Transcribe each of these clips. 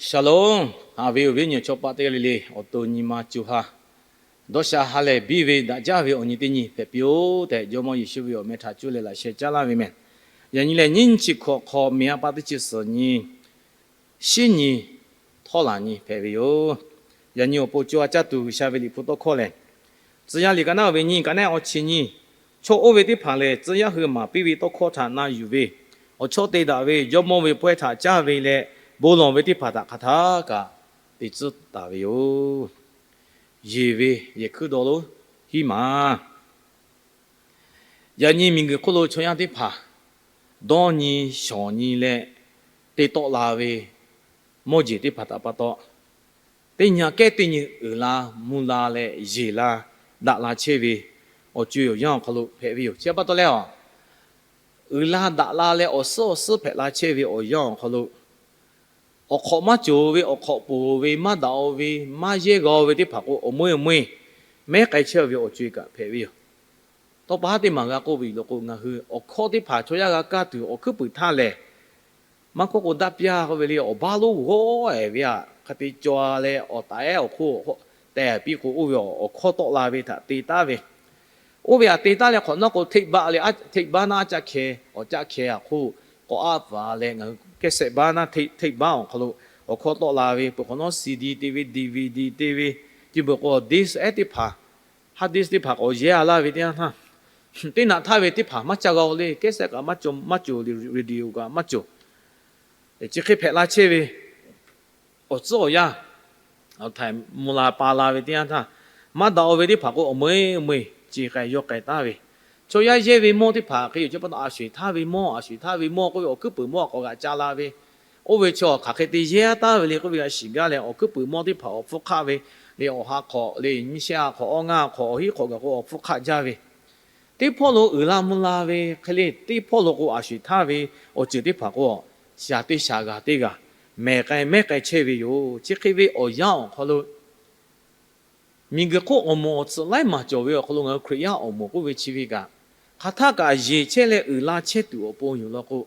Shalom. Haꞈ ve awˬ viˉ awˬ nyi chaw paˆ teˇ g'aˇ le le, awˬ to nyi ma co ha dawˇ sha ha lehˬ biˇ ve daꞈ jaˇ ve awˬ nyi teˇ nyi hpehꞈ piˇ-oˆ tehꞈ, Jawˇmawˇ Yeˍsuˆ ve awˬ meh htaꞈ cuˇ leh laꞈ sheh caˉ laˇ ve meh. Yaꞈ nyi lehˬ, nyiˇ chi hkawꞈ hk'aw miˬ a pa teˇ chi suhˍ nyi, shinˉ nyi, htawˇ laˬ nyi hpehꞈ ve yoˬ. Yaꞈ nyi awˬ pon co ha caˇ tuˬ G'uiˬsha ve Liꞈ hpu tawˇ hkawˇ lehˬ, Tcuh yaˇ liꞈ ka naˉ ve nyiˇ, ka naˉ awˬ chi nyi, chaw oˇ ve teˇ hpaˍ lehˬ, tcuh yaˇ hui maˍ piˇ ve tawˇ hkawˇ htaꞈ na yuˬ ve, awˬ chawˇ te daꞈ ve Jawˇmawˇ ve pawehˇ htaꞈ caˇ ve leh bon lawˬ ve teˇ hpaˍ htaꞈ hk'aˬ htaˇ kaꞈ te tcuhˉ taˍ ve yoˬ. Yeˬ ve yehˬ hkuiˉ dawˇ lonˉ hiˉ maˬ. Yaꞈ nyi miˬguiˬ hk'oˆ lo chaw yaˇ teˇ hpaˍ dawˇ nyi shawˍ nyi leh te tawˆ la ve mawˇ jeˬ teˇ hpaˍ htaꞈ pa taw, teˇ nyi kehˉ teˇ nyi uiˍ la mvuh la leh yeˬ la daꞈ la chehˇ ve awˬ co-e awˬ yanˇ awˬ hk'aw lo hpehꞈ ve yoˬ. Chi pa taw leh, uiˍ la daꞈ la leh awˬ suhˉ awˬ suhˉ hpehꞈ la chehˇ ve awˬ yanˇ awˬ hk'aw lo, awˬ hk'awꞈ maˇ cawˬ ve, awˬ hk'awꞈ poˬ ve, maˇ daꞈ-o ve, maˇ yehˇ g'a-o ve teˇ hpaˍ k'o, awˬ meuˇ awˬ meuˇ mehˉ k'ai chehˇ ve awˬ co-e kaꞈ hpehꞈ ve yoˬ. Tawˇ pa haˉ teˇ maˬ g'a k'oˆ ve yoˬ law k'o, ngaˬ hui awˬ hkawˇ teˇ hpaˍ chaw yaˇ g'a kaˇ tuˬ awˬ hkuiˉ puiˍ htaˇ lehˬ, maˇ hkawˇ k'o daˇ piˇ-a k'oˆ ve le, awˬ baˆ lonˉ g'awˇ-e ve htaꞈ hk'a te caw leh awˬ taˍ ehˉ awˬ hk'oˆ teh piˇ k'o, oˇ ve awˬ hkawˇ tawˆ la ve htaꞈ te taˉ ve, oˇ ve htaꞈ te taˉ leh hk'awꞈ nawˉ k'o, hteˆ baˆ leh hteˆ baˆ naˉ aˉ caˆ hkeh, awˬ caˆ hkeh awˬ hk'oˆ k'awꞈ aˉ paˍ leh ngaˬ hui kehˉ sehˆ baˆ naˉ hteˆ baˆ awˬ hk'aw lo awˬ hkawˇ tawˆ la ve, peuˬ hk'awꞈ nawˉ CD te ve, DVD te ve, chi beuꞈ k'o disc ehˉ teˇ hpaˍ, hard disk teˇ hpaˍ k'awꞈ yehˇ-a laˇ ve teˇ yanˇ htaˇ, teˇ naꞈ htaˇ ve teˇ hpaˍ maˇ ca g'a-o le, kehˉ sehˆ kaꞈ maˇ cawˬ, maˇ cawˬ, radio kaꞈ maˇ cawˬ. Chi hk'e hpehꞈ la chehˇ ve awˬ tcuhˉ awˬ yanˇ, awˬ htaiˍ mvuh la pa la ve teˇ yanˇ htaˇ, maˇ daꞈ-o ve teˇ hpaˍ k'o, awˬ meuˇ meuˇ ce k'ai yawˇ k'ai taˉ ve, chaw yaˇ yehˇ ve mawˇ teˇ hpaˍ hk'e yoˬ. Chi pa taw a sho-eˬ htaˇ ve mawˇ, a sho-eˬ htaˇ ve mawˇ k'oˆ ve awˬ hkuiˉ puiˍ mawˇ k'awꞈ g'aꞈ ca la ve, oˇ ve chaw hk'aˬ hk'e te yehˇ taˉ ve le k'oˆ ve g'a shiˍ gaˇ leh, awˬ hkuiˉ puiˍ mawˇ teˇ hpaˍ awˬ hpfuhˇ hk'aˆ ve le, awˬ ha hk'awꞈ le, nyiˇ shehˆ ha hk'awꞈ awˇ ngaˇ hk'awꞈ awˬ hiˉ hk'awꞈ gaˬ k'o awˬ hpfuhˇ hk'aˆ jaˇ ve, teˇ hpawˇ lo uiˍ la mvuh la ve hk'e le, teˇ hpawˇ lo k'o a sho-eˬ htaˇ ve awˬ ceuˬ teˇ hpaˍ k'o, shaˍ teˇ shaˍ g'aˬ teˇ g'aˬ mehˬ k'ai mehˉ k'ai chehˇ ve yoˬ. Chi hk'e ve awˬ yanˇ awˬ hk'aw lo, miˬguiˬ hk'oˆ awˬ moˍ awˬ tcuhꞈ laiˉ maˬ cawˬ ve awˬ hk'aw lo ngaˬ hui Hkriꞈ yaˇ awˬ moˍ k'oˆ ve chi ve kaꞈ, hk'aˬ htaˇ kaꞈ yeˬ chehˇ leh uiˍ la chehˇ tuˬ awˬ pon yoˬ law k'o,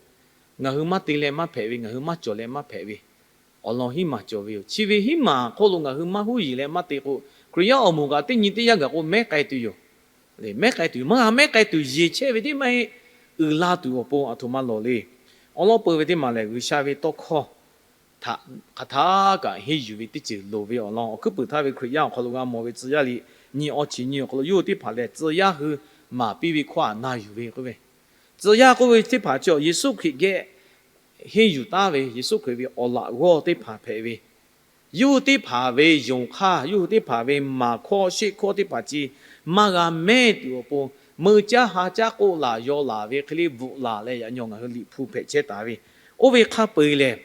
ngaˬ hui maˇ te leh maˇ hpehꞈ ve, ngaˬ hui maˇ cawˬ leh maˇ hpehꞈ ve awˬ lawn hiˉ maˬ cawˬ ve yoˬ. Chi ve hiˉ maˬ hk'oˆ lo ngaˬ hui maˇ huˉ yeˬ leh maˇ te k'o, Hkriꞈ yaˇ awˬ moˍ kaꞈ teˇ nyi teˇ yanˇ gaˬ k'o mehˉ k'ai tuˬ yoˬ. Mehˉ k'ai tuˬ maˇ g'a, mehˉ k'ai tuˬ yeˬ chehˇ ve teˇ maˇ heˆ, uiˍ la tuˬ awˬ pon aˬ htoꞈ ma lawˬ le. Awˬ lawn peuˬ ve teˇ maˬ lehˬ, G'uiˬsha ve tawˇ hkawˇ htaꞈ hk'aˬ htaˇ kaꞈ henˇ yuˬ ve teˇ ceuˬ loˍ ve awˬ lawn awˬ hkuiˉ puiˍ htaˇ ve Hkriꞈ yaˇ awˬ hk'aw lo g'a mawˬ ve, Tcuh yaˇ liꞈ nyi awˇ chi nyi awˬ hk'aw lo yawˇ hui teˇ hpaˍ lehˬ tcuh yaˇ hui maˍ piˇ ve hkawˇ htaꞈ na yuˬ ve k'oˆ ve, tcuh yaˇ k'oˆ ve teˇ hpaˍ chi Yeˍsuˆ Hkriꞈ geh henˇ yuˬ taˉ ve, Yeˍsuˆ Hkriꞈ ve awˬ laꞈ g'awˇ teˇ hpaˍ hpehꞈ ve, yawˇ hui teˇ hpaˍ ve yonˍ hk'aˇ, yawˇ hui teˇ hpaˍ ve maˍ hkawˇ sheˆ hkawˇ teˇ hpaˍ chi maˇ g'a mehˉ tuˬ awˬ pon, meuˇ caˇ ha caˇ k'oˆ laˬ yaw laˬ ve hk'e le bvuhꞈ laˬ leh, yaꞈ nyi ngaˬ hui Liꞈ hpu hpehꞈ chehˇ taˍ ve, oˇ ve hk'a peu-eˬ lehˬ,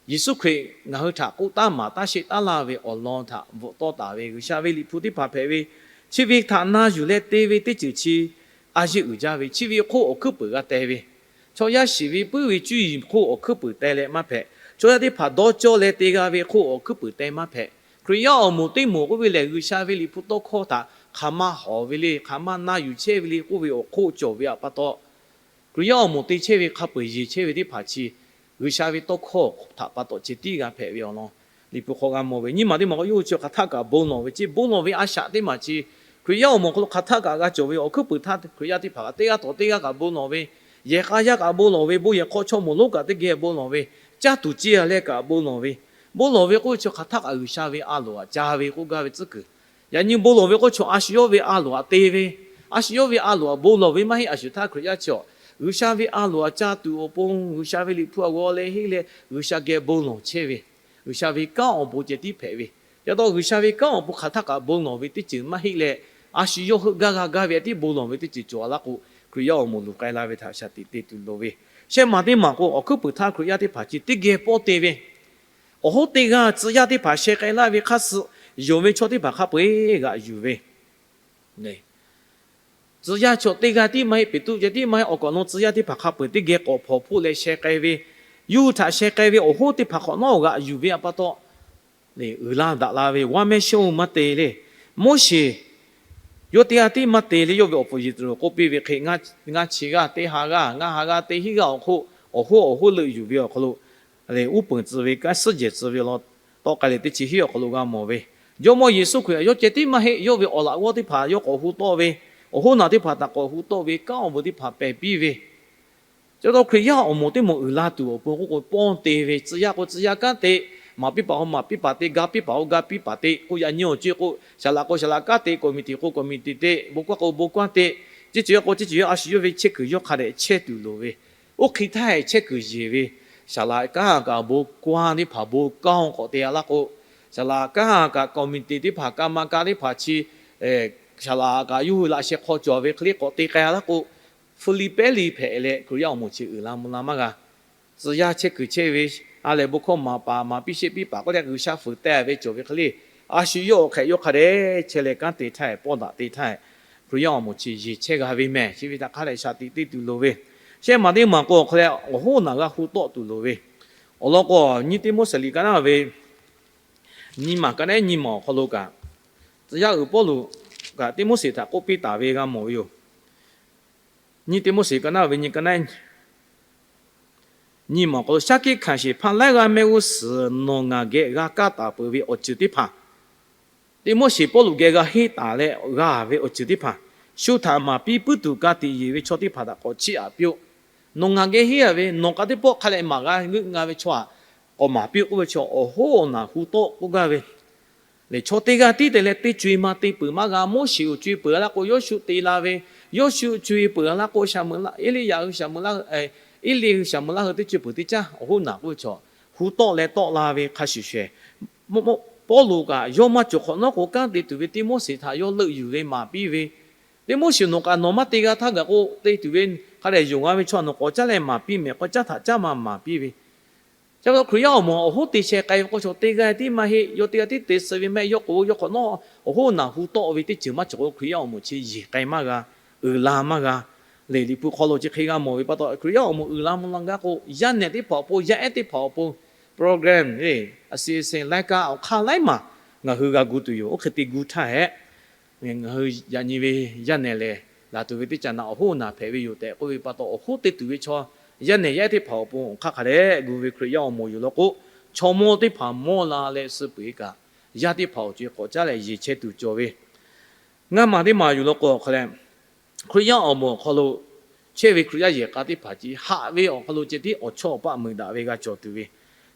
Yeˍsuˆ Hkriꞈ ngaˬ hui htaꞈ k'oˆ taˉ maˍ taˉ sheˆ taˉ laˇ ve awˬ lawn htaꞈ bvuhꞈ tawˆ taˍ ve G'uiˬsha ve Liꞈ hpu teˇ hpaˍ hpehꞈ ve, chi ve htaꞈ na yuˬ leh te ve teˇ ceuˬ chi a yeˇ uiˍ jaˇ ve, chi ve hk'oˆ awˬ hkuiˉ puiˍ g'a teh ve, chaw yaˇ shiˍ ve puiˉ ve cuˇ yiˍ hk'oˆ awˬ hkuiˉ puiˍ teh leh maˇ hpehꞈ. Chaw yaˇ teˇ hpaˍ dawˇ cawˇ leh te g'a ve hk'oˆ awˬ hkuiˉ puiˍ teh maˇ hpehꞈ. Hkriꞈ yaˇ awˬ moˍ teˇ moˍ k'oˆ ve lehˬ, G'uiˬsha ve Liꞈ hpu tawˇ hkawˇ htaꞈ hk'aˬ ma hawˍ ve le, hk'aˬ ma na yuˬ chehˇ ve le k'oˆ ve awˬ hk'oˆ cawˬ ve pa taw, Hkriꞈ yaˇ awˬ moˍ te chehˇ ve hk'a peu-eˬ yeˬ chehˇ ve teˇ hpaˍ chi G'uiˬsha ve tawˇ hkawˇ htaꞈ pa taw ceh tiˉ g'a hpehꞈ ve awˬ lawn Liꞈ hpu hk'aw g'a mawˬ ve. Nyiˇ maˬ teˇ maˬ k'o, yawˇ hui chi hk'aˬ htaˇ kaꞈ bon lawˬ ve, chi bon lawˬ ve a shaꞈ teˇ maˬ chi Hkriꞈ yaˇ awˬ moˍ hk'aw lo hk'aˬ htaˇ kaꞈ g'a cawˬ ve awˬ hkuiˉ puiˍ htaˇ, Hkriꞈ yaˇ teˇ hpaˍ kaꞈ teˇ g'aˇ tawˬ teˇ g'aˇ kaꞈ bon lawˬ ve, yehˬ k'a yaˇ kaꞈ bon lawˬ ve, bon yehˬ hk'aw chaw moˍ lonˉ kaꞈ teˇ geh bon lawˬ ve, caˇ tuˬ ciˇ-a leh kaꞈ bon lawˬ ve, bon lawˬ ve k'oˆ ve chi hk'aˬ htaˇ kaꞈ G'uiˬsha ve a loˍ htaꞈ ca ve k'oˆ gaˇ ve tcuhˉ kuiˬ. Yaꞈ nyi bon lawˬ ve k'oˆ chaw a shu yawˇ ve a loˍ htaꞈ te ve, a shu yawˇ ve a loˍ htaꞈ bon lawˬ ve maˇ heˆ. A shu htaˇ Hkriꞈ yaˇ chi G'uiˬsha ve a loˍ htaꞈ ca tuˬ awˬ pon G'uiˬsha ve Liꞈ hpu htaꞈ g'aw leh henˇ leh G'uiˬsha geh bon lawˬ chehˇ ve, G'uiˬsha ve kanˉ awˬ pon ceh tiˉ hpehꞈ ve, yaꞈ taw G'uiˬsha ve kanˉ awˬ pon hk'aˬ htaˇ kaꞈ bon lawˬ ve teˇ ceuˬ maˇ heˆ leh, a shu yawˇ heuˆ gaˇ g'a gaˇ ve a tiˉ bon lawˬ ve teˇ ceuˬ cawˬ-a laˇ k'o, Hkriꞈ yaˇ awˬ moˍ luˬ k'ai la ve htaꞈ shaˍ tiꞈ te tuˬ loˍ ve. Shehˆ maˬ teˇ maˬ k'o, awˬ hkuiˉ puiˍ htaˇ Hkriꞈ yaˇ teˇ hpaˍ chi teˇ geh pawˇ te ve, awˬ hoˉ teˇ g'aˇ tcuh yaˇ teˇ hpaˍ sheh k'ai laˇ ve hk'aˇ suh yonˍ ve chaw teˇ hpaˍ hk'a peu-eˬ g'aꞈ yuˬ ve, tcuh yaˇ chaw teˇ g'aˇ tiˉ maˇ heˆ, Peˍtruˆ ceh tiˉ maˇ heˆ, awˬ kawꞈ nawˉ tcuh yaˇ teˇ hpaˍ hk'a peu-eˬ teˇ geh k'awꞈ hpawnˬ hpoˆ leh sheh k'ai ve, yawˇ hui htaꞈ sheh k'ai ve awˬ hoˉ teˇ hpaˍ hk'awꞈ nawˉ g'aꞈ yuˬ ve pa taw, uiˍ la daꞈ la ve, waˇ mehˆ shonˇ maˇ te le. Moˉseˍ yawˇ teˇ g'aˇ tiˉ maˇ te le. Yawˇ ve awˬ puˍ Yeˍsuˆ k'oˆ piˇ ve hk'e, ngaˇ chi g'aˇ teˇ ha g'aˇ, ngaˇ ha g'aˇ teˇ hinˉ g'aˇ awˬ hk'oˆ awˬ hoˉ awˬ hoˉ leuˆ yuˬ ve awˬ hk'aw lo lehˬ uˉ peunˍ tcuh ve kanˉ suhˉ jehˬ tcuh ve law tawˆ k'ai leh teˇ chi hiˉ awˬ hk'aw lo g'a mawˬ ve, Jawˇmawˇ Yeˍsuˆ Hkriꞈ yawˇ ceh tiˉ maˇ heˆ. Yawˇ ve awˬ laꞈ g'awˇ teˇ hpaˍ yawˇ k'awꞈ hu tawˆ ve, awˬ hoˉ naˬ teˇ hpaˍ htaꞈ k'awꞈ hu tawˆ ve, kanˉ awˬ vuiˬ teˇ hpaˍ pehˬ piˇ ve, chi pa taw Hkriꞈ yaˇ awˬ moˍ teˇ moˍ uiˍ la tuˬ awˬ pon k'oˆ k'o, pawˇ te ve tcuh yaˇ k'o tcuh yaˇ kanˉ te, maˍ piˇ paˍ k'o maˍ piˇ paˍ te, ga piˇ paˍ k'o ga piˇ paˍ te, k'oˆ yaꞈ nyi awˬ co-e k'o, saˍ laꞈ k'o saˍ laꞈ kanˉ te, committee k'o committee te, bon kawˇ k'o bon kawˇ te, ceˇ ceuˬ yaˇ k'o ceˇ ceuˬ yaˇ, a shu yawˇ ve chehˇ kuiˬ yawˇ hk'a dehꞈ chehˇ tuˬ loˍ ve, oˇ hk'e htaˇ chehˇ kuiˬ yeˬ ve, saˍ laꞈ kanˉ kaꞈ bon kawˇ teˇ hpaˍ bon kawˇ k'awꞈ te a laˇ k'o, saˍ laꞈ kanˉ kaꞈ committee teˇ hpaˍ, ka ma ka teˇ hpaˍ chi saˍ laꞈ kaꞈ yawˇ hui laꞈ sheh hk'aw cawˬ ve hk'e le k'awꞈ te k'ai a laˇ k'o, hpu li pehˉ li hpehꞈ leh Hkriꞈ yaˇ awˬ moˍ chi uiˍ la mvuh la maˇ g'a. Tcuh yaˇ chehˇ kuiˬ chehˇ ve, a lehˬ bon hkawˇ maˍ paˍ maˍ piˇ sheˆ piˇ paˍ k'oˆ leh G'uiˬsha fuiˍ teh ve cawˬ ve hk'e le, a shu yawˇ awˬ hk'ehꞈ yawˇ hk'a dehꞈ chehˇ leh kanˉ te htaˇ, pawˇ daꞈ te htaˇ, Hkriꞈ yaˇ awˬ moˍ chi yeˬ chehˇ g'a ve mehˬ. Chi ve htaꞈ hk'a dehꞈ shaˍ tiꞈ te tuˬ loˍ ve, shehˆ maˬ teˇ maˬ k'o awˬ hk'aw leh awˬ hoˉ naˬ g'a hu tawˆ tuˬ loˍ ve, awˬ lawn k'o nyiˇ Tiˆmoˉseˍ liꞈ ka naˉ ve nyiˇ maˬ, ka naˉ nyiˇ maˬ awˬ hk'aw lo kaꞈ, tcuh yaˇ uiˍ Pawˇluꞈ kaꞈ Tiˆmoˉseˍ htaꞈ k'oˆ piˇ taˍ ve g'a mawˬ ve yoˬ. Nyiˇ Tiˆmoˉseˍ ka naˉ ve nyiˇ ka naˉ nyiˇ maˬ awˬ hk'aw lo, shaˉ hkiˆ hkanˍ sheˍ hpaˇ laiˉ g'aˇ mehˆ g'uˇ suhˍ nawˬ ngaˬ geh g'a kaˇ taˍ peuˬ ve awˬ ceuˬ teˇ hpaˍ, Tiˆmoˉseˍ Pawˇluꞈ geh g'a henˇ taˍ leh g'a ve awˬ ceuˬ teˇ hpaˍ, shu htaꞈ maˍ piˇ puiˉ tuˬ ka tiꞈ yeˬ ve chaw teˇ hpaˍ htaꞈ k'awꞈ chiˇ aꞈ piˇ-oˆ. Nawˬ ngaˬ geh henˇ a ve, nawˬ kaꞈ teˇ pawˆ hk'a dehꞈ maˍ g'a g'euˆ nga ve chaw htaꞈ k'awꞈ maˍ piˇ-oˆ k'oˆ ve chi awˬ hoˉ awˬ naˬ hu tawˆ k'oˆ gaˇ ve, lehˬ chaw teˇ g'aˇ tiˉ te leh teˇ co-e ma te peuˬ maˇ g'a. Moˉseˍ awˬ co-e peuˬ a laˇ k'o, Yawˇshuˆ te la ve, Yawˇshuˆ co-e peuˬ a laˇ k'o, Eˇliˇyaꞈ hui shaˍ meuꞈ laˇ, Eˇliˇ hui shaˍ meuꞈ laˇ hui teˇ co-e peuˬ teˇ caˉ awˬ hoˉ naˬ k'oˆ ve chaw hu tawˆ leh tawˆ la ve hk'a shuˍ shehˍ, Pawˇluꞈ kaꞈ yawˇ maˇ cawˬ hk'awꞈ nawˉ k'o, kanˉ te tuˬ ve Tiˆmoˉseˍ htaꞈ yawˇ leuˆ yuˬ ve maˍ piˇ ve, Tiˆmoˉseˍ nawˬ kaꞈ nawˬ maˇ te g'a htaˇ gaˬ k'o, te tuˬ ve hk'a dehꞈ yonˍ a ve chaw nawˬ k'awꞈ caˉ leh maˍ piˇ mehˍ, k'awꞈ caˉ htaꞈ caˉ ma maˍ piˇ ve, chi pa taw Hkriꞈ yaˇ awˬ moˍ awˬ hoˉ te sheh k'ai ve k'o, chaw teˇ g'aˇ tiˉ maˇ heˆ. Yawˇ teˇ g'aˇ tiˉ te suh ve maˇ heˆ. Yawˇ k'o yawˇ hk'awꞈ nawˉ awˬ hoˉ naˬ hu tawˆ ve teˇ ceuˬ maˇ cawˬ k'o, Hkriꞈ yaˇ awˬ moˍ chi yeˬ k'ai maˇ g'a, uiˍ la maˇ g'a. Lehˬ Liꞈ hpu hk'aw lo chi hk'e g'a mawˬ ve pa taw, Hkriꞈ yaˇ awˬ moˍ uiˍ la mvuh la gaˇ k'o, yaˇ nehˬ teˇ hpaˍ awˬ pon, yaˇ ehˉ teˇ hpaˍ awˬ pon, program, a si a si laiˉ kaˆ awˬ hk'aˇ laiˉ maˬ ngaˬ hui g'a gu tuˬ yoˬ. Oˇ hk'e te gu htaˇ hehꞈ, ngaˬ hui yaꞈ nyi ve yaˇ nehˬ lehˬ, laˬ tuˬ ve teˇ caꞈ naꞈ awˬ hoˉ naˬ hpehꞈ ve yoˬ tehꞈ k'oˆ ve pa taw, awˬ hoˉ te tuˬ ve chaw yaˇ nehˬ yaˇ ehˉ teˇ hpaˍ awˬ pon awˬ hk'aˇ hk'a dehꞈ gu ve Hkriꞈ yaˇ awˬ moˍ yoˬ law k'o, chaw mawˇ teˇ hpaˍ mawˇ la leh suh peuˬ-e kaꞈ, yaˇ teˇ hpaˍ awˬ co-e k'awꞈ caˉ leh yeˬ chehˇ tuˬ cawˬ ve, ngaˇ maˬ teˇ maˬ yoˬ law k'o, hk'a leh Hkriꞈ yaˇ awˬ moˍ awˬ hk'aw lo chehˇ ve Hkriꞈ yaˇ yehˬ k'a teˇ hpaˍ chi haꞈ ve awˬ hk'aw lo ceh tiˉ awˬ chawˇ awˬ paˆ meuˍ daꞈ ve g'a cawˬ tuˬ ve,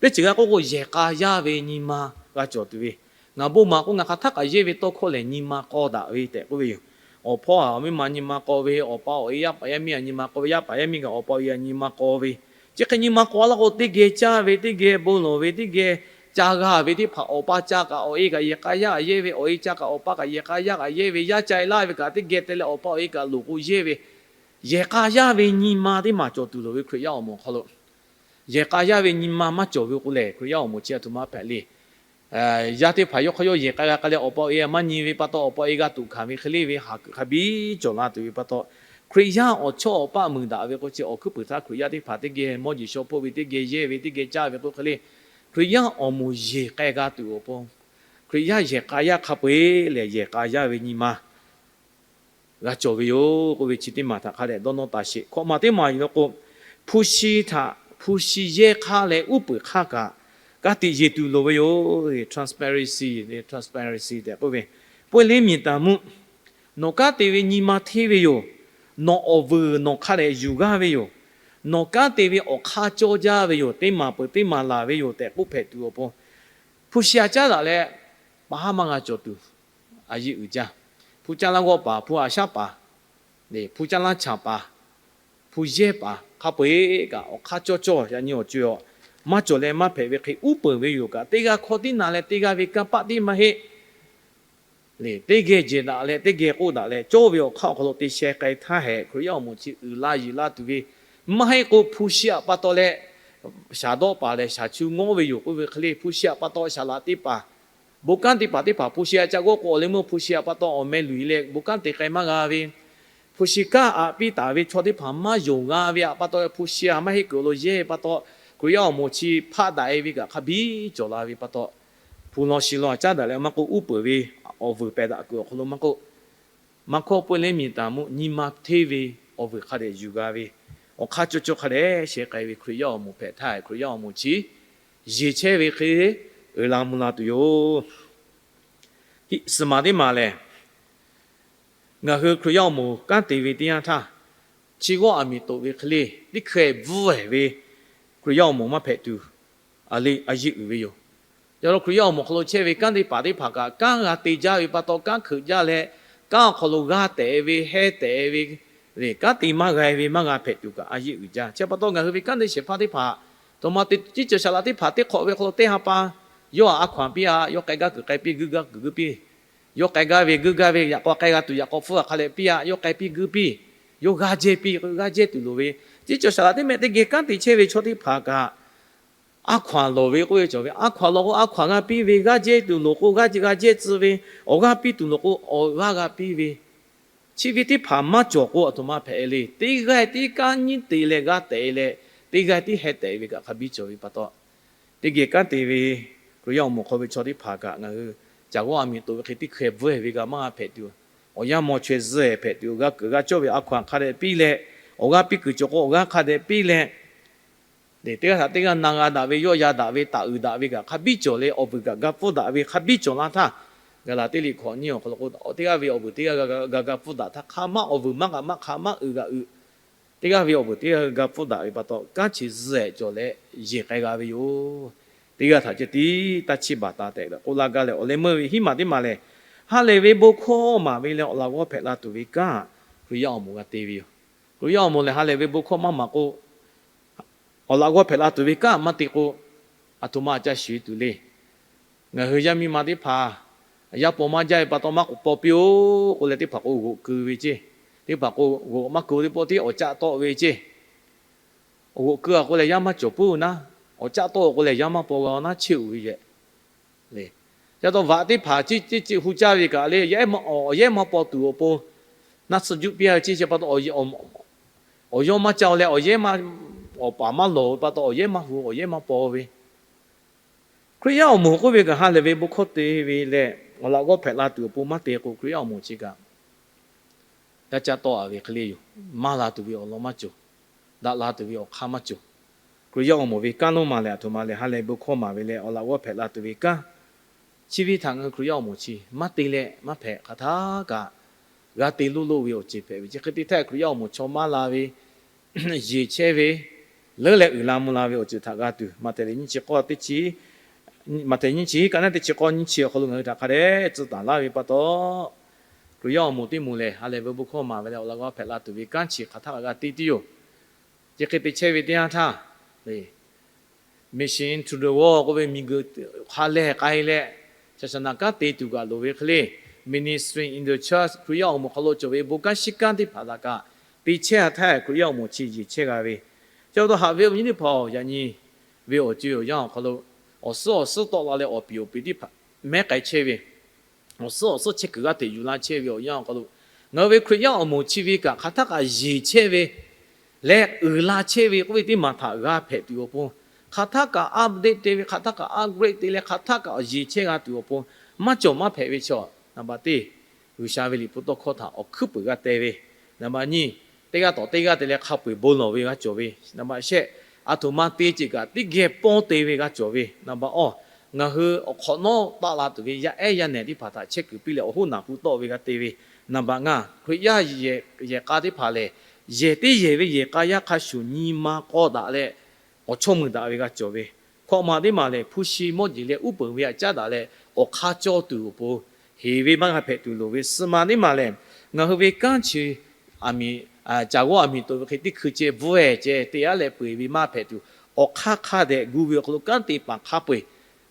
teˇ ceuˬ g'a k'oˆ k'o, yehˬ k'a yaˇ ve nyi ma g'a cawˬ tuˬ ve, ngaˬ bon maˍ k'o ngaˬ hk'aˬ htaˇ kaꞈ yehˇ ve tawˇ hkawˇ lehˬ nyi ma k'aw daꞈ ve tehꞈ k'oˆ ve yoˬ. Awˬ hpawˇ a awˬ miˇ ma nyi ma k'aw ve, awˬ pa awˬ e yaˇ paˍ yaˇ miˇ a nyi ma k'aw ve, yaˇ paˍ yaˇ miˇ kaꞈ awˬ pa awˬ e a nyi ma k'aw ve, chi hk'e nyi ma k'aw a laˇ k'o, teˇ geh caˇ ve, teˇ geh bon lawˬ ve, teˇ geh ca g'a ve teˇ hpaˍ, awˬ pa ca kaꞈ awˬ e kaꞈ yehˬ k'a yaˇ kaꞈ yehˇ ve, awˬ e ca kaꞈ awˬ pa kaꞈ yehˬ k'a yaˇ kaꞈ yehˇ ve, yaˇ ca e laˇ ve kaꞈ teˇ geh te leh awˬ pa awˬ e kaꞈ loˍ k'o yehˇ ve, yehˬ k'a yaˇ ve nyi ma teˇ maˬ cawˬ tuˬ loˍ ve Hkriꞈ yaˇ awˬ moˍ awˬ hk'aw lo. Yehˬ k'a yaˇ ve nyi ma maˇ cawˬ ve k'o lehˬ, Hkriꞈ yaˇ awˬ moˍ chi a htoꞈ ma hpehꞈ le. Yaˇ teˇ hpaˍ yawˇ hk'aˇ yawˇ yehˬ k'a g'a k'ai leh awˬ pa awˬ e maˇ nyi ve pa taw, awˬ pa awˬ e g'a tuꞈ hkanˍ ve hk'e le ve haˍ kuiˬ hk'a biˇ cawˬ la tuˬ ve pa taw, Hkriꞈ yaˇ awˬ chawˇ awˬ paˆ meuˍ daꞈ ve k'o chi awˬ hkuiˉ puiˍ htaˇ Hkriꞈ yaˇ teˇ hpaˍ teˇ geh mawˇ jeˬ shaw hpoˆ ve, teˇ geh yehˇ ve, teˇ geh caˇ ve k'o hk'e le, Hkriꞈ yaˇ awˬ moˍ yehˬ k'ai g'a tuˬ awˬ pon, Hkriꞈ yaˇ yehˬ k'a yaˇ hk'a peu-eˬ lehˬ yehˬ k'a yaˇ ve nyi ma g'a cawˬ ve yoˬ k'oˆ ve chi teˇ maˬ htaꞈ hk'a dehꞈ dawˇ nawˇ taˍ sheˍ. Hkawꞈ maˬ teˇ maˬ yoˬ law k'o, hpu shi htaꞈ hpu shi yehˇ hk'aˇ leh uˉ peunˍ hk'aˇ kaꞈ ka tiꞈ yeˬ tuˬ loˍ ve yoˬ. Transparency, transparency tehꞈ k'oˆ ve, pawehˇ leˇ miˬ taˍ mvuhˇ, nawˬ kanˉ te ve nyi ma hteˇ ve yoˬ. Nawˬ awˬ vuiˬ nawˬ hk'a dehꞈ yuˬ gaˇ ve yoˬ. Nawˬ kanˉ te ve awˬ hk'aˇ cawˇ jaˇ ve yoˬ. Teˇ maˬ peuˬ teˇ maˬ laˬ ve yoˬ tehꞈ k'oˆ hpehꞈ tuˬ awˬ pon, hpu shi a caˉ daꞈ leh pa haˉ maˇ g'a cawˬ tuˬ a yeˇ uiˍ jaˇ. Hpu caˇ laˇ g'awˇ paˍ, hpu a shaˉ paˍ, hpu caˇ laˇ chaˍ paˍ, hpu yehˇ paˍ hk'a peu-eˬ kaꞈ awˬ hk'aˇ cawˇ cawˇ yaꞈ nyi awˬ co-e a maˇ cawˬ leh maˇ hpehꞈ ve hk'e uˉ peunˍ ve yoˬ kaꞈ, teˇ g'aˇ hkawˇ tiˉ na leh teˇ g'aˇ ve kanˇ paˆ tiˉ maˇ heˆ. Lehˬ teˇ geh jehˬ daꞈ leh teˇ geh k'oˆ daꞈ leh cawˇ ve awˬ hk'aˇ awˬ hk'aw lo te sheh k'ai htaˇ hehꞈ, Hkriꞈ yaˇ awˬ moˍ chi uiˍ la yeˬ la tuˬ ve maˇ heˆ k'o, hpu shi aꞈ pa taw leh shaˍ dawˆ paˍ lehˬ shaˍ chu ngawˉ ve yoˬ k'oˆ ve hk'e le, hpu shi aꞈ pa taw shaˍ laꞈ teˇ hpaˍ, bon kanˉ teˇ hpaˍ teˇ hpaˍ hpu shi aꞈ ca g'awˇ k'o awˬ leh meuˇ hpu shi aꞈ pa taw awˬ meh luˬ e leh bon kanˉ te k'ai maˇ g'a ve, hpu shi kanˉ aꞈ piˇ taˍ ve chaw teˇ hpaˍ maˇ yonˍ g'a ve aꞈ pa taw, hpu shi aꞈ maˇ heˆ kuiˬ awˬ lo yehˇ ve pa taw, Hkriꞈ yaˇ awˬ moˍ chi hpaˆ daꞈ e ve kaꞈ hk'a biˇ cawˬ la ve pa taw, hpu law shi law a caˉ daꞈ leh maˇ k'oˆ, uˉ peunˍ ve awˬ vuiˬ pehˬ daꞈ kuiˬ awˬ hk'aw lo maˇ k'oˆ, maˇ hkawˇ pawehˇ leˇ miˬ taˍ mvuhˇ nyi ma hteˇ ve awˬ vuiˬ hk'a dehꞈ yuˬ g'a ve, awˬ hk'aˇ cawˇ cawˇ hk'a dehꞈ sheh k'ai ve Hkriꞈ yaˇ awˬ moˍ hpehꞈ htaˇ, Hkriꞈ yaˇ awˬ moˍ chi yeˬ chehˇ ve hk'e uiˍ la mvuh la tuˬ yoˬ. Suhˍ maˬ teˇ maˬ lehˬ, ngaˬ hui Hkriꞈ yaˇ awˬ moˍ kanˉ te ve teˇ yanˇ htaˇ, chi g'awˇ aˬ miˍ toꞈ ve hk'e le teˇ hkeh bvuhˇ-ehˍ ve Hkriꞈ yaˇ awˬ moˍ maˇ hpehꞈ tuˬ, a le a yeˇ uiˍ ve yoˬ. Yaꞈ hk'aˇ Hkriꞈ yaˇ awˬ moˍ hk'aw lo chehˇ ve kanˉ teˇ hpaˍ teˇ hpaˍ kaꞈ kanˉ g'a te jaˇ ve pa taw, kanˉ hkeuꞈ jaˇ leh, kanˉ awˬ hk'aw lo g'aˇ tehꞈ ve, hehnˇ tehꞈ ve, kanˉ te maˇ g'a ve maˇ g'a hpehꞈ tuˬ kaꞈ a yeˇ uiˍ jaˇ. Chi pa taw ngaˬ hui ve kanˉ te shehˍ hpaˇ teˇ hpaˍ, aˬ htoꞈ ma te, teˇ ceuˬ shaˍ laꞈ teˇ hpaˍ teˇ hk'awꞈ ve hk'aw lo teˇ ha pa, yawˇ a hk'aw piˇ-a, yawˇ k'ai gaˇ kuiˬ k'ai piˇ, guiˇ gaˇ kuiˬ guiˇ piˇ, yawˇ k'ai gaˇ ve guiˇ gaˇ ve yaꞈ k'aw k'ai g'a tuˬ yaꞈ k'aw hpfuhˇ hk'a dehꞈ piˇ-a, yawˇ k'ai piˇ guiˇ piˇ, yawˇ g'aˇ jehˇ piˇ, g'aˇ jehˇ tuˬ loˍ ve, teˇ ceuˬ shaˍ laꞈ teˇ mehˆ teˇ geh kanˉ te chehˇ ve chaw teˇ hpaˍ kaꞈ, a hk'aw loˍ ve k'oˆ ve cawˬ ve, a hk'aw loˍ k'o a hk'aw g'a piˇ ve, g'aˇ jehˇ tuˬ loˍ k'o g'aˇ jehˇ tcuh ve, awˬ g'aˇ piˇ tuˬ loˍ k'o awˬ g'aˇ g'a piˇ ve, chi ve teˇ hpaˍ maˇ cawˬ k'o aˬ htoꞈ ma hpehꞈ le. Teˇ g'aˇ tiˉ kanˉ nyiˉ te leh g'aˇ tehꞈ leh, teˇ g'aˇ tiˉ hehnˇ tehꞈ ve kaꞈ hk'a biˇ cawˬ ve pa taw, teˇ geh kanˉ te ve Hkriꞈ yaˇ awˬ moˍ hk'aw ve chaw teˇ hpaˍ kaꞈ ngaˬ hui caˬ g'awˇ aˬ miˍ toꞈ ve hk'e teˇ hkeh bvuhˇ-ehˍ ve kaꞈ maˇ g'a hpehꞈ tuˬ, awˬ yanˇ mawˬ chaweh zuhˇ-ehˍ hpehꞈ tuˬ, g'a kuiˬ g'a cawˇ ve a hk'aw hk'a dehꞈ piˇ leh, awˬ g'aˇ piˇ kuiˬ cawˬ k'o awˬ g'aˇ hk'a dehꞈ piˇ leh, teˇ g'aˇ htaꞈ teˇ g'aˇ na g'a daꞈ ve, yawˆ yan daꞈ ve, taˍ uiˍ daꞈ ve kaꞈ hk'a biˇ cawˬ leh, awˬ vuiˬ kaꞈ ga pfuhˇ daꞈ ve hk'a biˇ cawˬ la htaˇ, Gaˍlaˍtiˆ liꞈ hkawꞈ nyiˇ awˬ hk'aw lo k'o, teˇ g'aˇ ve awˬ vuiˬ teˇ g'aˇ g'a ga pfuhˇ daꞈ htaˇ, hk'a maˇ awˬ vuiˬ maˇ g'aꞈ maˇ hk'a maˇ uiˍ g'aꞈ uiˍ, teˇ g'aˇ ve awˬ vuiˬ teˇ g'aˇ g'a pfuhˇ daꞈ ve pa taw, kanˉ chi zuhˇ-ehˍ cawˬ leh yeˬ k'ai g'a ve yoˬ. Teˇ g'aˇ htaꞈ ceh tiˉ taˇ chiˇ baˬ taˍ tehꞈ k'oˆ laˇ gaˇ leh, awˬ leh meuˇ ve hiˉ maˬ teˇ maˬ lehˬ, ha lehˬ ve bon hkawˇ maˍ ve leh awˬ laꞈ g'awˇ hpehꞈ la tuˬ ve kanˉ Hkriꞈ yaˇ awˬ moˍ g'a te ve yoˬ. Hkriꞈ yaˇ awˬ moˍ lehˬ ha lehˬ ve bon hkawˇ maˇ maˍ k'o, awˬ laꞈ g'awˇ hpehꞈ la tuˬ ve kanˉ maˇ te k'o, aˬ htoꞈ ma ca shuˍ tuˬ le. Ngaˬ hui yaˇ miˇ ma teˇ hpaˍ yaˇ paw maˇ jaˇ ve pa taw maˇ k'oˆ paw piˇ-oˆ k'oˆ leh, teˇ hpaˍ k'o g'oꞈ keu ve ceˇ, teˇ hpaˍ k'o g'oꞈ maˇ keu teˇ pawˆ tiˉ awˬ caˆ tawˆ ve ceˇ. Awˬ g'oꞈ keu-a k'oˆ leh yaˇ maˇ cawˬ puiˉ naˉ, awˬ caˆ tawˆ-a k'oˆ leh yaˇ maˇ paw g'a naˉ chehˇ-oˬ ve yehˬ le. Ca taw vaꞈ teˇ hpaˍ ceˇ ceˇ ceˇ hu caˇ ve kaꞈ le, awˬ yehˉ maˇ paw tuˬ awˬ pon naˆ tsuhˇ juˆ piˇ-a ve ceˇ. Chi pa taw awˬ yawˇ maˇ caˇ-o leh awˬ yehˉ maˇ, awˬ paˍ maˇ lawˬ ve pa taw awˬ yehˉ maˇ hu, awˬ yehˉ maˇ paw ve. Hkriꞈ yaˇ awˬ moˍ k'oˆ ve kaꞈ ha lehˬ ve bon hkawˇ te ve leh awˬ laꞈ g'awˇ hpehꞈ la tuˬ awˬ pon maˇ te k'o, Hkriꞈ yaˇ awˬ moˍ chi kaꞈ yaˇ caˆ tawˆ-a ve hk'e le yoˬ. Maˇ la tuˬ ve awˬ lawn maˇ cawˬ. Daꞈ la tuˬ ve awˬ hk'aˇ maˇ cawˬ. Hkriꞈ yaˇ awˬ moˍ ve kanˉ lonˉ ma lehˬ aˬ htoꞈ ma lehˬ, ha lehˬ bon hkawˇ maˍ ve leh awˬ laꞈ g'awˇ hpehꞈ la tuˬ ve kanˉ chi ve htaꞈ ngaˬ hui Hkriꞈ yaˇ awˬ moˍ chi maˇ te leh maˇ hpehꞈ hk'aˬ htaˇ kaꞈ g'a te loˇ loˆ ve awˬ ceuˬ hpehꞈ ve ceˇ. Hk'e te htaˇ Hkriꞈ yaˇ awˬ moˍ chaw maˇ la ve, yeˬ chehˇ ve, leuˉ leh uiˍ la mvuh la ve awˬ ceuˬ htaꞈ g'a tuˬ, Maꞈhtehˍ lehˬ nyiˇ chi k'awˇ teˇ chi, Maꞈhtehˍ nyiˇ chi kaꞈ naˉ teˇ chi k'awˇ nyiˇ chi awˬ hk'aw lo ngaˬ hui htaꞈ hk'a dehꞈ tcuh taˍ laˇ ve pa taw, Hkriꞈ yaˇ awˬ moˍ teˇ moˍ lehˬ ha lehˬ ve bon hkawˇ maˍ ve leh awˬ laꞈ g'awˇ hpehꞈ la tuˬ ve kanˉ chi hk'aˬ htaˇ kaꞈ g'a te tuˬ yoˬ. Chi hk'e te chehˇ ve teˇ yanˇ htaˇ, Mission to the World k'oˆ ve miˬguiˬ hk'a lehˬ k'ai leh, saˍsaˍnaˍ kanˉ te tuˬ kaꞈ loˍ ve hk'e le, Ministry in the Church Hkriꞈ yaˇ awˬ moˍ hk'aw lo cawˬ ve bon kanˉ shinˉ kanˉ teˇ hpaˍ htaꞈ kaꞈ te chehˇ htaˇ Hkriꞈ yaˇ awˬ moˍ chi yeˬ chehˇ g'a ve, chi pa taw haꞈ ve awˬ viˉ nyi teˇ hpaˍ-oˬ, yaꞈ nyi ve awˬ co awˬ yanˇ awˬ hk'aw lo awˬ suhˉ awˬ suhˉ tawˆ la leh awˬ piˍ awˬ piˍ teˇ hpaˍ mehˉ k'ai chehˇ ve, awˬ suhˉ awˬ suhˉ chehˇ kuiˬ g'aˇ hteꞈ yuˬ la chehˇ ve awˬ yanˇ awˬ hk'aw lo, ngaˬ hui ve Hkriꞈ yaˇ awˬ moˍ chi ve kaꞈ hk'aˬ htaˇ kaꞈ yeˬ chehˇ ve leh uiˍ la chehˇ ve k'oˆ ve teˇ maˬ htaꞈ g'a hpehꞈ tuˬ awˬ pon, hk'aˬ htaˇ kaꞈ update te ve, hk'aˬ htaˇ kaꞈ upgrade te leh hk'aˬ htaˇ kaꞈ yeˬ chehˇ g'a tuˬ awˬ pon maˇ cawˬ maˇ hpehꞈ ve chaw, naˍ baꞈ teˇ G'uiˬsha ve liꞈ hpu tawˇ hkawˇ htaꞈ awˬ hkuiˉ puiˍ g'a te ve, naˍ baꞈ nyiˇ, teˇ g'aˇ tawˍ teˇ g'aˇ te leh hk'a peu-eˬ bon lawˬ ve g'a cawˬ ve, naˍ baꞈ shehˆ, aˬ htoꞈ ma te ceuˬ kaꞈ teˇ geh pawˇ te ve g'a cawˬ ve, naˍ baꞈ awˇ, ngaˬ hui awˬ hk'awꞈ nawˉ taˆ la tuˬ ve yaˇ ehˉ yaˇ nehˬ teˇ hpaˍ htaꞈ chehˇ kuiˬ piˇ leh awˬ hoˉ naˬ hu tawˆ ve g'a te ve, naˍ baꞈ ngaˇ, Hkriꞈ yaˇ yehˬ k'a teˇ hpaˍ lehˬ, yehˬ teˇ yehˬ ve yehˬ k'a yaˇ hk'a shuˍ nyi ma k'aw daꞈ leh awˬ chawˇ mui daꞈ ve g'a cawˬ ve, hkawꞈ maˬ teˇ maˬ lehˬ hpu shi mawˇ jeˬ leh uˉ peunˍ ve htaꞈ caˉ daꞈ leh awˬ hk'aˇ cawˇ tuˬ awˬ pon heˍ ve maˇ g'a hpehꞈ tuˬ loˍ ve, suhˍ maˬ teˇ maˬ lehˬ ngaˬ hui ve kanˉ chi aˬ miˍ, caˬ g'awˇ aˬ miˍ toꞈ ve hk'e teˇ hkui ceh bvuhˇ-ehˍ ceh te aˉ leh peu-eˬ ve maˇ hpehꞈ tuˬ, awˬ hk'aˇ hk'a dehꞈ gu ve awˬ hk'aw lo kanˉ te paˍ hk'a peu-eˬ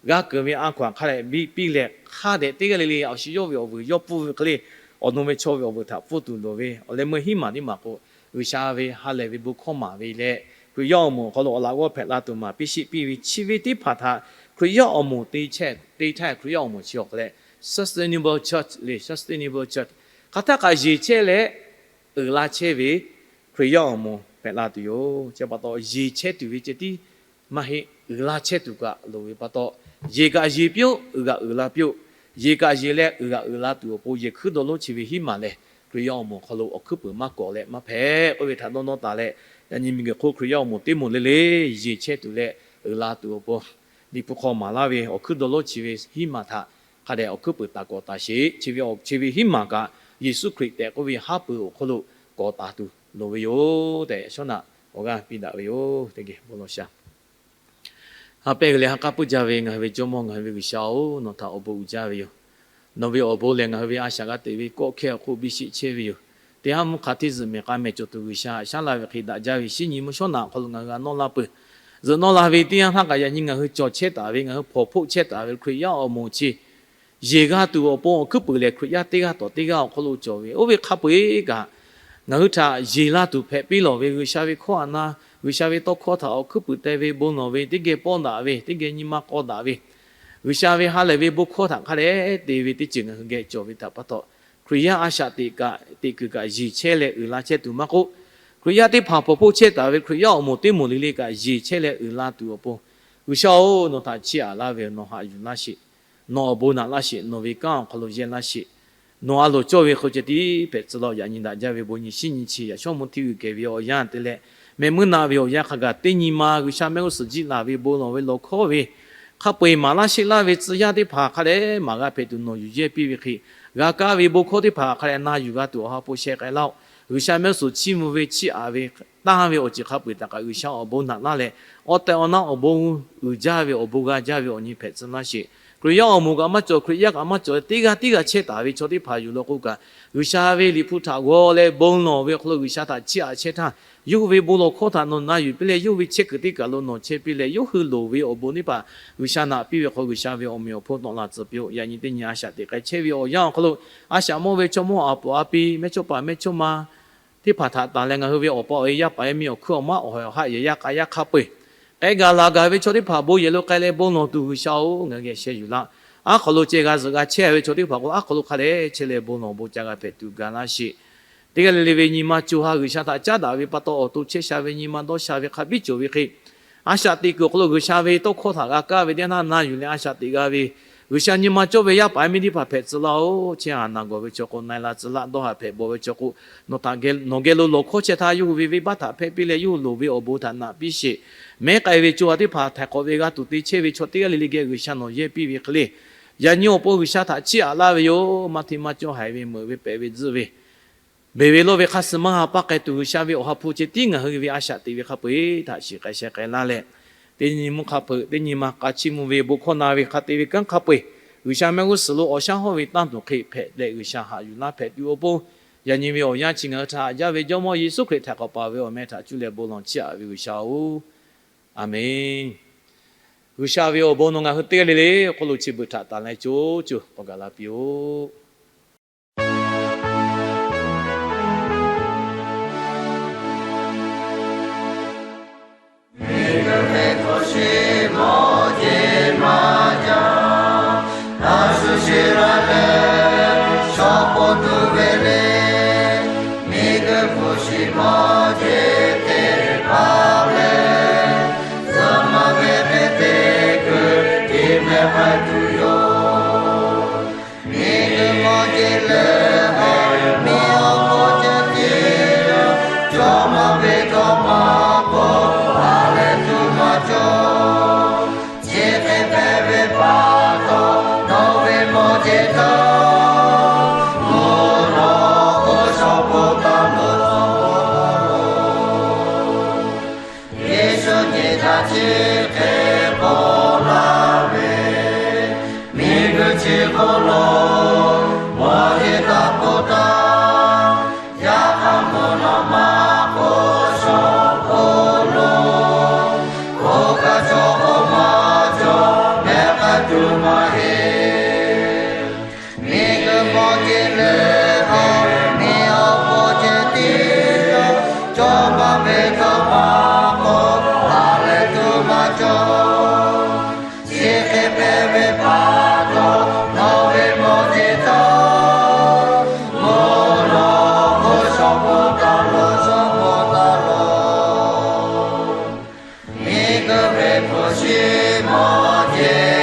g'a keunˍ ve a hkaw-anˬ hk'a dehꞈ biˇ piˇ leh, hk'a dehꞈ teˇ g'aˇ le le awˬ shiˍ yawˇ ve awˬ vuiˬ yawˇ pfuhˇ ve hk'e le, awˬ nu ve chaw ve awˬ vuiˬ htaꞈ pfuhˇ tuˬ loˍ ve, awˬ leh meuˇ hiˉ maˬ teˇ maˬ k'o, G'uiˬsha ve ha lehˬ ve bon hkawˇ maˍ ve leh Hkriꞈ yaˇ awˬ moˍ awˬ hk'aw lo awˬ laꞈ g'awˇ hpehꞈ la tuˬ maˍ piˇ sheˆ piˇ ve chi ve teˇ hpaˍ htaꞈ Hkriꞈ yaˇ awˬ moˍ te chehˇ te htaˇ Hkriꞈ yaˇ awˬ moˍ chi awˬ hk'aw leh sustainable church le, sustainable church hk'aˬ htaˇ kaꞈ yeˬ chehˇ leh uiˍ la chehˇ ve Hkriꞈ yaˇ awˬ moˍ hpehꞈ la tuˬ yoˬ. Chi pa taw yeˬ chehˇ tuˬ ve ceh tiˉ maˇ heˆ, uiˍ la chehˇ tuˬ kaꞈ loˍ ve pa taw, yeˬ kaꞈ yeˬ piˇ-oˆ, uiˍ kaꞈ uiˍ la piˇ-oˆ. Yeˬ kaꞈ yeˬ leh uiˍ kaꞈ uiˍ la tuˬ awˬ pon yehˬ hkuiˉ dawˇ lonˉ chi ve hiˉ maˬ lehˬ Hkriꞈ yaˇ awˬ moˍ awˬ hk'aw lo awˬ hkuiˉ puiˍ maˇ kawꞈ leh maˇ hpehꞈ k'oˆ ve htaꞈ dawˇ nawˇ taˍ leh, yaꞈ nyi miˬguiˬ hk'oˆ Hkriꞈ yaˇ awˬ moˍ teˇ moˍ le le yeˬ chehˇ tuˬ leh uiˍ la tuˬ awˬ pon Liꞈ hpu hk'aw maˍ laˇ ve awˬ hkuiˉ dawˇ lonˉ chi ve hiˉ maˬ htaꞈ hk'a dehꞈ awˬ hkuiˉ peuˬ taˍ kawꞈ taˍ sheˍ. Chi ve awˬ, chi ve hiˉ maˬ kaꞈ Yeˍsuˆ Hkriꞈ tehꞈ k'oˆ ve haˉ pui awˬ hk'oˆ lo kawꞈ taˍ tuˬ loˍ ve yoˬ tehꞈ, shawˉ naꞈ awˬ g'aˇ piˇ daꞈ ve yoˬ. Teˇ geh bon lawˬ sha. Ha pehˇ g'uiˬ leh ha k'aˉ puiˉ jaˇ ve ngaˬ hui ve Jawˇmawˇ, ngaˬ hui ve G'uiˬsha-oˬ, nawˬ htaꞈ awˬ bon uiˍ jaˇ ve yoˬ. Nawˬ ve awˬ bon lehˬ, ngaˬ hui ve a shaꞈ g'a teꞈ ve kawˆ hkehˇ awˬ hk'oˆ biˇ sheˆ chehˇ ve yoˬ. Teˇ haˉ mvuhˇ hk'a hteˇ zuhꞈ mehˬ k'a mehˬ cawˬ tuˬ G'uiˬsha haꞈ shaˉ laˇ ve hk'e daꞈ jaˇ ve shinˉ nyi mvuhˇ shawˉ naꞈ awˬ hk'aw lo ngaˬ hui g'a nawˇ laˇ peuˬ. Zuhꞈ nawˇ la ve teˇ yanˇ htaˇ kaꞈ yaꞈ nyi ngaˬ hui cawˬ chehˇ taˍ ve, ngaˬ hui hpawnˬ hpoˆ chehˇ taˍ ve Hkriꞈ yaˇ awˬ moˍ chi yeˬ g'a tuˬ awˬ pon awˬ hkuiˉ peuˬ lehˬ, Hkriꞈ yaˇ teˇ g'aˇ tawꞈ teˇ g'aˇ awˬ hk'aw lo cawˬ ve, oˇ ve hk'a peu-eˬ kaꞈ ngaˬ hui htaꞈ yeˬ laˇ tuˬ hpehꞈ piˇ lawˬ ve G'uiˬsha ve hkawˇ htaꞈ na, G'uiˬsha ve tawˇ hkawˇ htaꞈ awˬ hkuiˉ peuˬ te ve, bon lawˬ ve, teˇ geh pawˇ daꞈ ve, teˇ geh nyi ma k'aw daꞈ ve, G'uiˬsha ve ha lehˬ ve bon hkawˇ htaꞈ hk'a dehꞈ te ve teˇ ceuˬ ngaˬ hui geh cawˬ ve htaꞈ pa taw, Hkriꞈ yaˇ a shaꞈ teꞈ kaꞈ teꞈ kuiˬ kaꞈ yeˬ chehˇ leh uiˍ la chehˇ tuˬ maˇ k'oˆ, Hkriꞈ yaˇ teˇ hpaˍ hpawnˬ hpoˆ chehˇ taˍ ve Hkriꞈ yaˇ awˬ moˍ teˇ moˍ le le kaꞈ yeˬ chehˇ leh uiˍ la tuˬ awˬ pon, G'uiˬsha-oˬ, nawˬ htaꞈ chiˇ aꞈ laˇ ve nawˬ haꞈ yuˬ laˇ sheˍ. Nawˬ awˬ bon naꞈ laˇ sheˍ. Nawˬ ve kanˉ awˬ hk'aw lo yehˇ laˇ sheˍ. Nawˬ a loˍ cawˇ ve hk'o ceh tiˉ hpehꞈ tcuh laˇ-oˆ. Yaꞈ nyi daꞈ jaˇ ve bon nyi shinˉ nyi chi yaꞈ shawˉ mvuhˇ hteˇ g'uiˬ kehˬ ve awˬ yanˇ te leh, mehˆ muiˉ naˆ ve awˬ yanˇ hk'a gaˬ teˇ nyi ma G'uiˬsha mehˆ g'uˇ suhˍ jiˆ laˬ ve bon lawˬ ve lawˬ hkawˇ ve hk'a peu-eˬ maˍ laˇ sheˆ laˇ ve tcuh yaˇ teˇ hpaˍ hk'a dehꞈ maˍ g'a hpehꞈ tuˬ nawˬ yuˬ yehˇ piˇ ve hk'e, g'a kaˇ ve bon hkawˇ teˇ hpaˍ hk'a dehꞈ na yuˬ g'a tuˬ awˬ ha hpu sheh k'ai laˇ-oˆ. G'uiˬsha mehˆ g'uˇ suhˍ chiˇ mvuh ve chiˇ aꞈ ve tanˇ ve awˬ ceuˬ hk'a peu-eˬ htaꞈ kaꞈ G'uiˬsha awˬ bon naꞈ laˇ leh, awˬ tehˬ awˬ na awˬ bon uiˍ jaˇ ve awˬ bon g'a jaˇ ve awˬ nyi hpehꞈ tcuh laˇ sheˍ. Hkriꞈ yaˇ awˬ moˍ kaꞈ maˇ cawˬ, Hkriꞈ yaˇ kaꞈ maˇ cawˬ, teˇ g'aˇ teˇ g'aˇ chehˇ taˍ ve chaw teˇ hpaˍ yuˬ law k'o kaꞈ, G'uiˬsha ve liꞈ hpu htaꞈ g'aw leh bon lawˬ ve awˬ hk'aw lo G'uiˬsha htaꞈ chiˇ aꞈ chehˇ htaˇ, yawˇ hui ve bon lawˬ hkawˇ htaꞈ nawˬ na yuˬ piˇ leh, yawˇ hui ve chehˇ kuiˬ teˇ kaˬ lo nawˬ chehˇ piˇ leh, yawˇ hui loˍ ve awˬ bon teˇ hpaˍ G'uiˬsha naꞈ piˇ ve hk'aw G'uiˬsha ve awˬ meꞈ awˬ hponˇ tawˆ la tcuh piˇ-oˆ. Yaꞈ nyi teˇ nyi a shaꞈ teꞈ k'ai chehˇ ve awˬ yanˇ awˬ hk'aw lo, a shaꞈ mawˇ ve chaw mawˇ a poˍ a pi, mehˇchawˇpaˍ mehˇchawˇma teˇ hpaˍ htaꞈ tanˬ leh ngaˬ hui ve awˬ pa awˬ e yaˇ paˍ yaˇ miˇ awˬ hkuiˉ awˬ maˉ awˬ haiˬ awˬ haˆ yehˬ yaˇ k'a yaˇ hk'a peu-eˬ k'ehˉ gaˬ laˬ gaˬ ve chaw teˇ hpaˍ bon yehˬ lo k'ai leh bon lawˬ tuˬ G'uiˬsha-oˬ, ngaˬ hui geh sheh yuˬ laˇ. Aˉ hk'aw lo ceh g'a zuhꞈ g'a chehˇ ve chaw teˇ hpaˍ k'o, aˉ hk'aw lo hk'a dehꞈ chehˇ leh bon lawˬ bon ca g'a hpehꞈ tuˬ ga laˇ sheˍ. Teˇ g'aˇ le le ve nyi ma co ha G'uiˬsha htaꞈ caˉ daꞈ ve pa taw, awˬ to chehˇ sha ve nyi ma dawˇ sha ve hk'a biˇ cawˬ ve hk'e, a shaꞈ teꞈ kuiˬ awˬ hk'aw lo G'uiˬsha ve tawˇ hkawˇ htaꞈ g'a kaˇ ve teˇ yanˇ htaˇ na yuˬ leh a shaꞈ teꞈ g'a ve G'uiˬsha nyi ma cawˇ ve yaˇ paˍ yaˇ miˇ teˇ hpaˍ hpehꞈ tcuh laˇ-oˆ. Chehˇ haˍ naˬ gawˬ ve chaw k'o, na-e la tcuh laˇ dawˇ haˍ hpehꞈ bawˬ ve chaw k'o, nawˬ htaꞈ geh, nawˬ geh lo lawˬ hkawˇ chehˇ htaˇ yawˇ hui ve venˇbaˆ htaꞈ hpehˇ piˇ leh yawˇ hui loˍ ve awˬ bon htaꞈ naꞈ piˇ sheˍ. Mehˉ k'ai ve co ha teˇ hpaˍ htaiˍ hk'awꞈ ve g'a tuˬ te chehˇ ve chaw teˇ g'aˇ le le geh G'uiˬsha nawˬ yehˇ piˇ ve hk'e le, yaꞈ nyi awˬ pon G'uiˬsha htaꞈ chiˇ aꞈ laˇ ve yoˬ. Maˇ hteˇ maˇ cawˇ, haiˬ ve meuꞈ ve pehꞈ ve tzuhˆ ve beˬ ve lawˇ ve hk'a suh maˇ ha paˇ k'ai tuˬ G'uiˬsha ve awˬ ha hpu ceh tiˉ ngaˬ hui ve a shaꞈ teꞈ ve hk'a peu-eˬ htaꞈ shiˍ k'ai sheh k'ai laˇ leh, teˇ nyi mvuhˇ hk'a peu-eˬ teˇ nyi ma k'a chiˇ mvuh ve bon hkawˇ na ve hk'a te ve kanˉ hk'a peu-eˬ, G'uiˬsha mehˆ g'uˇ suhˍ lo awˬ shaˉ hawˇ ve tanˇ tuˬ hk'e hpehꞈ leh G'uiˬsha haꞈ yuˬ laˇ hpehꞈ tuˬ awˬ pon, yaꞈ nyi ve awˬ yanˇ chi ngaˬ hui htaꞈ haꞈ jaˇ ve Jawˇmawˇ Yeˍsuˆ Hkriꞈ htaiˍ hk'awꞈ paˍ ve awˬ meh htaꞈ cuˇ leh bon lawˬ chiˇ aꞈ ve G'uiˬsha-oˬ, Aˍmenˍ. G'uiˬsha ve awˬ bon nawˬ ngaˬ hui teˇ g'aˇ le le awˬ hk'aw lo chi beuꞈ htaꞈ tanˬ leh co co k'awꞈ gaˬ la piˇ-oˆ. Miˬguiˬ ve hpu shi mawˇ jeˬ maˇ jaˇ, a shu shi la leh shawˉ k'oˆ tuˬ ve le. Miˬguiˬ hpu shi mawˇ jeˬ teˇ hpaˍ lehˬ, zuhꞈ maˍ ve hk'e te kuiˬ tiˉ mehˆ k'ai tuˬ yoˬ. Miˬguiˬ mawˇ jeˬ lehˬ, miˬ awˬ hk'aw ceh tiˉ, cawˇ maˇ ve tawˇ maˇ k'oˆ, a leh tuˬ maˇ cawˬ. Chi hk'e hpehꞈ ve pa taw, nawˬ ve mawˇ jeˬ htaꞈ mvuhˇ naw k'o shawˉ k'oˆ taˍ loˬ. Yeˍsuˆ nyi htaˇ chi hk'e k'oˆ laˇ ve, miˬguiˬ chi hk'oˆ lo mawˇ jeˬ taˇ k'oˆ taˇ, yaꞈ hk'aˇ mvuhˇ naw ma k'oˆ shawˉ k'oˆ loˬ. Oˇ kaˬ cawˬ k'o maˇ cawˬ, mehˆ k'ai tuˬ maˇ heˆ. Miˬguiˬ mawˇ jeˬ lehˬ, miˬ awˬ hk'aw ceh tiˉ, cawˇ maˇ ve tawˇ maˇ k'oˆ, a leh tuˬ maˇ cawˬ. Chi hk'e hpehꞈ ve pa taw, nawˬ ve mawˇ jeˬ htaꞈ mvuhˇ naw k'o shawˉ k'oˆ taˍ loˬ, shawˉ k'oˆ taˍ loˬ. Miˬguiˬ ve hpu shi mawˇ jeˬ